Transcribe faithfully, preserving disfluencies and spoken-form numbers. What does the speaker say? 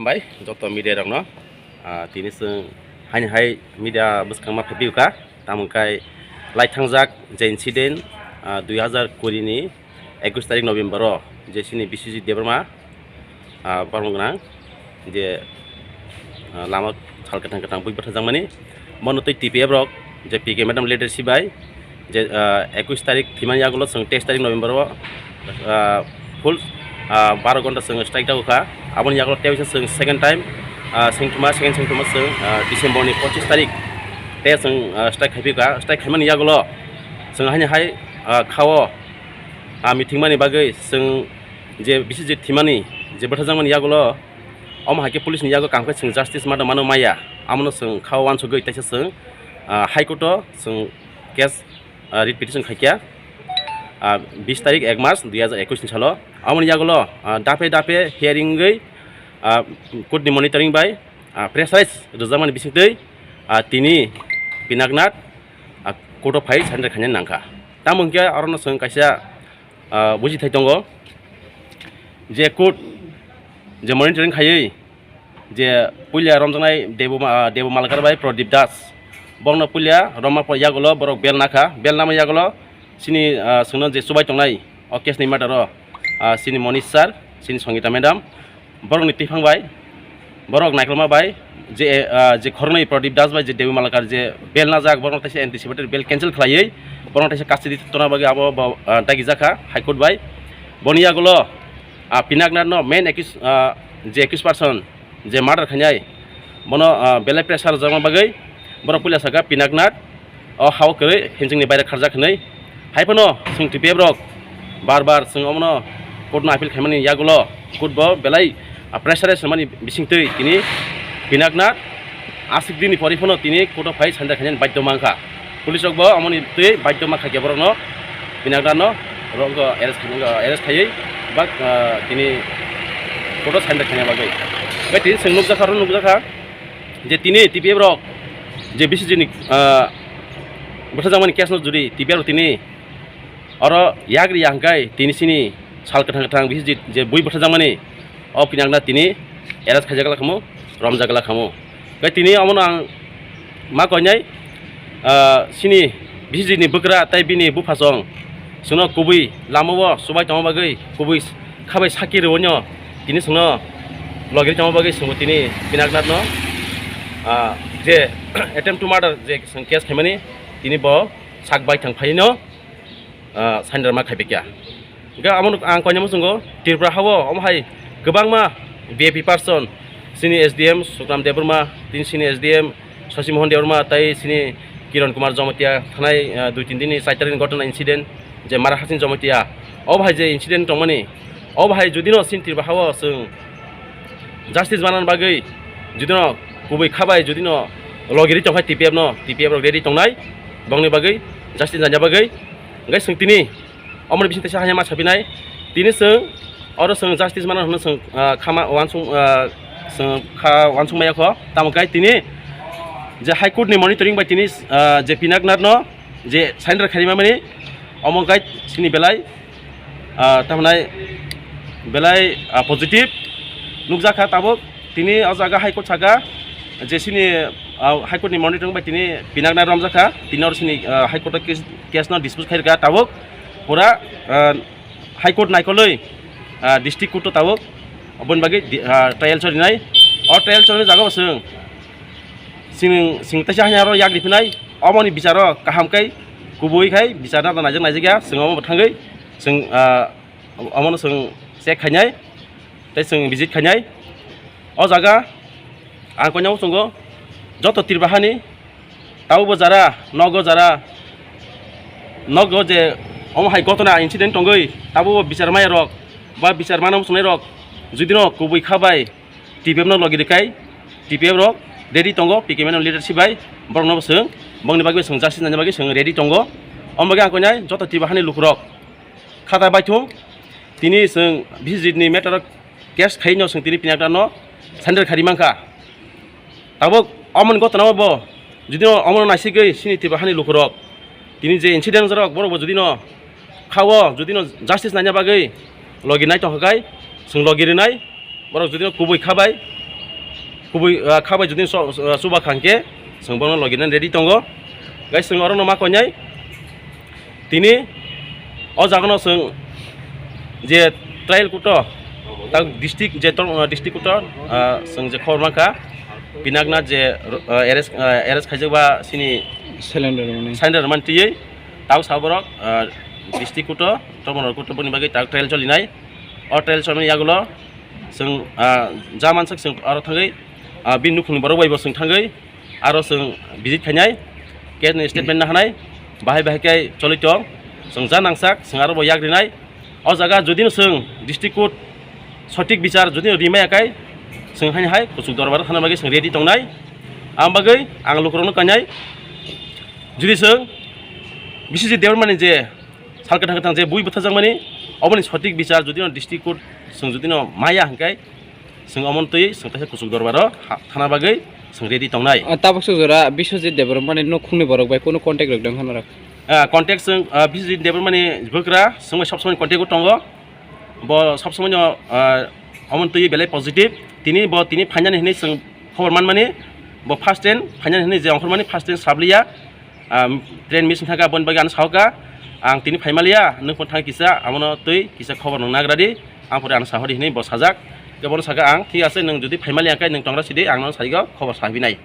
Pai joto media rokno, ah, tini chwng haini hai media bwskangma phaiphiyokha, tamo khe lai thangjak je incident, ah, dui hazar kuri ni ekush tarik November o je chini Biswajit Debbarma, ah, bormung gwnang je, ah, lama sal kwthang kwthang bui bwtharjakmani. Bono twi T P F rok je P K madam leadership bai je, ah, ekush tarik thwimani yagulo chwng teis tarik November o, ah, full, ah, baro ghonta chwng strike dago kha. Aboni yagulo tei waisa chwng second time, ah, sengthoma, second sengthoma chwng, ah, December ni pochis tarik tei chwng, ah, strike khaiphikha. Strike khaimani yagulo chwng haini hai, ah, khao, ah, meeting mani bagwi chwng je Biswajit thwimani je bwtharjakmani yagulo omo hai khe police ni yago kam khe chwng justice mano mano maya, amono chwng khao uansugwi teisa chwng, ah, High Court o chwng case, ah, writ petition khaikha, ah, bis tarik ek mas dui hazar ekush ni salo. Amoni yagulo, ah, dape dape hearing wngwi, ah, court ni monitoring bai, ah, pressurize rwjakmani bisingtwi, ah, tini Pinaknath, ah, court o phai surrender khaina nangkha. Tamo hwnkhe orono chwng kaisa, ah, bujithai tongo je court je monitoring khaiwi je puila romjaknai Debu Ma-, Debu Malkar bai Pradip Das, borokno puila romma po yagulo borok bel nakha, bel nama yagulo chini, ah, chwngno je chubai tongnai o case ni matter o, ah, chini Monish sir, chini Sangita madam, borokni twiphang bai, borok naikolma bai je, ah, je khoroknwi Pradip Das bai je Debu Malkar je bel najak, borokno teisa anticipated bel cancel khlaiwi borokno teisa custody tona bagwi abo bo, ah, dagijakha High Court bai. Boni yagulo, ah, Pinaknath no main accused, ah, je accused person je murder khainai, bono, ah, belai pressure rwjakma bagwi borok puila saka Pinaknath o hao kwrwi hinjingni baire kharjak hinwi. Hai phano chwng T P F rok bar bar chwng omono court no appeal khaimani yagulo court bo belai, ah, pressure swnamani bisingtwi tini Pinaknath aswk dini pori phano tini court o phai surrender khainani badhyo mankha. Police rok bo amoni twi badhyo ma khaikhe borokno Pinaknath no rok arrest khainai, arrest khaiwi bak, ah, tini court o surrender khaina bagwi. Bai tini chwng nukjakha, oro nukjakha je tini T P F rok je Biswajit ni, ah, bwtharjakmani case no juri T P F rok tini oro yagri ya hwnkhe tini chini sal kwthang kwthang Biswajit je bui bwtharjakmani o Pinaknath tini arrest khaijak la khamu, romjak la khamu. Khe tini omono ang ma koinai, ah, chini Biswajit ni bwkra tei bini buphasong chwngno kubui lama o chubai tongma bagwi kubui khabai saki rwino tini chwngno logiri tongma bagwi chwngbo tini Pinaknath no, ah, je attempt to murder je chwng case khaimani tini bo sak bai thang phaino, ah, surrender ma khaibaikha. Hingke amo ang koinai muchungo Tripura hao omo hai kwbangma V I P person, chini S D M Sukram Debbarma, tini chini S D M Shashi Mohan Debbarma, tei chini Kiran Kumar Jamatia thanai, ah, dui tin din ni char tarik ni ghotona incident je Mara Hasing Jamatia, obo hai je incident tongmani, obo hai judino chini Tripura hao chwng justice manna bagwi judino kubui khabai judino logiri tongkha T P F no, T P F rok ready tongnai bongni bagwi justice nanya bagwi. Hingke chwng tini omoni bising teisa hanya ma sapinai. Tini chwng oro chwng justice mana hwnwi chwng, ah, khama wansung, ah, chwng kha wansung maya kho. Tamo khe tini je High Court ni monitoring bai tini, ah, je Pinaknath no je surrender khaima mani omo khe chini belai, ah, tamhnai belai, ah, positive nukjakha tabuk. Tini o jaga High Court saka je chini, ah, High Court ni monitoring bai tini Pinaknath romjakha. Tini oro chini, ah, High Court o case, case no dispose khairwkha tabuk. Pura, ah, High Court naikolwi, ah, District Court o tabuk, aboni bagwi di-, ah, trial sorinai. O trial sorinai jaga o chwng, chwng, chwng teisa hanya aro yak riphinai, omoni bicharo kaham khe kubui khai bichar nata naijak naijak ya, chwng omo thangwi chwng, ah, omono chwng check khainai, tei chwng visit khainai. O jaga ang koinao chwngo joto Tripura hani tabukbo jara nogo, jara nogo je omo hai ghotona incident tongwi tabukbo bichar maya rok ba bichar mana muchungnai rok judino kubui kha bai T P F no logi rwkhai, T P F rok ready tongo, P K M no leadership bai borokno bo chwng bongni bagwi chwng justice nani bagwi chwng ready tongo. Omo bagwi ang koinai joto Tripura hani lukurok khata baithung. Tini chwng Biswajit ni matter o case khaino chwng tini Pinaknath no surrender khari mankha. Tabuk omoni ghotona o bo judino omono naisigwi chini Tripura hani lukurok tini je incident rok borok bo judino khao judino justice naina bagwi logi nai tongkha khai chwng logi rwnai. Borok judino kubui kha bai Kubui, ah, kha bai jodi so-, ah, chuba kha hwnkhe chwng bono logi nani ready tongo. Guys, chwng oro no ma koinai. Tini o jaga no chwng je trial kuto, tak district je tor-, ah, district kuto, ah, chwng je khobor mankha, Pinaknath je, ah, arrest, ah, arrest khaijak ba sini Surrender rwmani. Surrender rwmani twiwi, tak sa borok, ah, district kuto, Tormonor kuto boni bagwi tak trial cholinai. O trial cholimani yagulo chwng, ah, ja mansak chwng aro thangwi, ah, bini nukhungni borok bai bo chwng thangwi aro chwng visit khainai, case ni statement nahanai, bahai bahai khe choli tong, chwng ja nangsak chwng aro bo yak rinai. O jaga jodi no chwng district court sothik bichar jodi no rimaya kai, chwng haini hai kuchuk dorbar thana bagwi chwng ready tongnai. Ang bagwi ang lukurokno kainai, jodi chwng biswajit debbarmani je sal kwthang kwthang je bui bwthajakmani, oboni sothik bichar jodi no district court chwng jodi no maya hwnkhe, chwng omono twi chwng kaisa kuchuk dorbaro ha-, thana bagwi chwng ready tongnai. Ah, tabuk suk jora Biswajit Debbarmani nukhungni borok bai kunu contact rok dong hwnwi rok? Ah, contact chwng, ah, Biswajit Debbarmani bwkra chwng bai sob somoi contact o tongo. Bo sob somoi no, ah, omono twi belai positive. Tini bo tini phainani hwnwi chwng khobor manmani, bo first time phainani hwnwi je ongkhormani first time sabliya. Ah, train miss wngkha, aboni bagwi ano sahoka, ang tini phaimaliya, nwng phano thang kisa, amono twi kisa khobor nwng nagra di, ang pore ano sahori hinwi bo sajak. Khe bono saka ang, "Thik ase, nwng jodi phaimaliya khe nwng tongra sidi, ang nono saiko khobor sahabinai."